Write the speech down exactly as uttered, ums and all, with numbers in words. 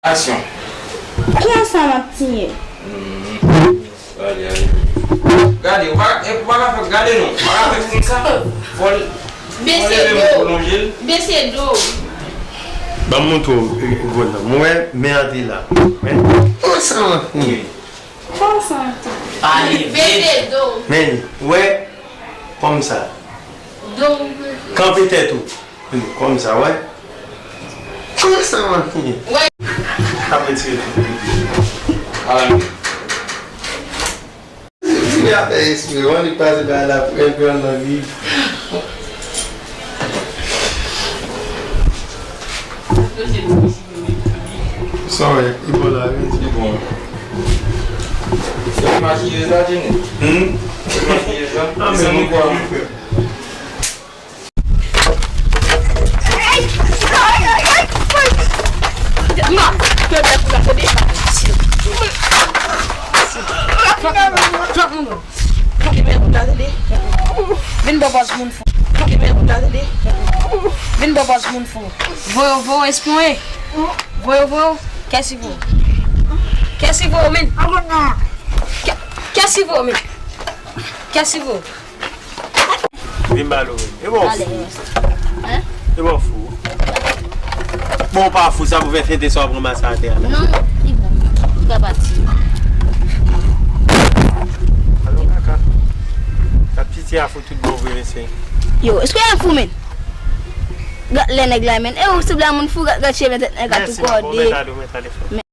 Aksyon. Kòman sa m ap tiye? Hmm. Gade, gade. Gade, ou pa, e, ou pa ka fè, gade non. Ou pa ka fè konsa. Fò l, fò l leve men pou lonje l. Bese do w. Bese do w. Ban m montre w, e, gwo nanm. Mwen wè men an te la. Men. Kòman sa m ap tiye? Kòman sa? Pa leve. Bese do. Men, wè, kòmsa. Do. Kanpe tèt ou. Kòmsa, wè. Kòmsa, man. Wè. Ap retire tout. Ala. Li ap fè espre, wè, li pase pa la pou enpe an nan vi. Sa w wè, li bon la, wi. Li bon. Yo makiye sa, Jenny? Hmm? Yo makiye sa? Ah, men mwen kwè. Vin bò bòs moun fou. Vin bò bòs moun fou. Voye, voye, espyon. Voye, voye. Kèsi voye. Kèsi voye, men. Kè-, kèsi voye, men. Kèsi voye. Vin ba l ou menm. E bon fou. Hein? E bon fou. Bon, ou pa fou, sa pou fè fete sa w pran masa atè a la. Non, li bon. Li ka pati. Alò, kaka. Sa piti a fou tout bon vre, mesye. Yo, èske w fou, men? Gad lè nèg la, men. E ou sanble a moun fou, gad, gad cheve tèt nèg la tou kòde. Mèsi, bon, mèt ale, mèt ale, frè.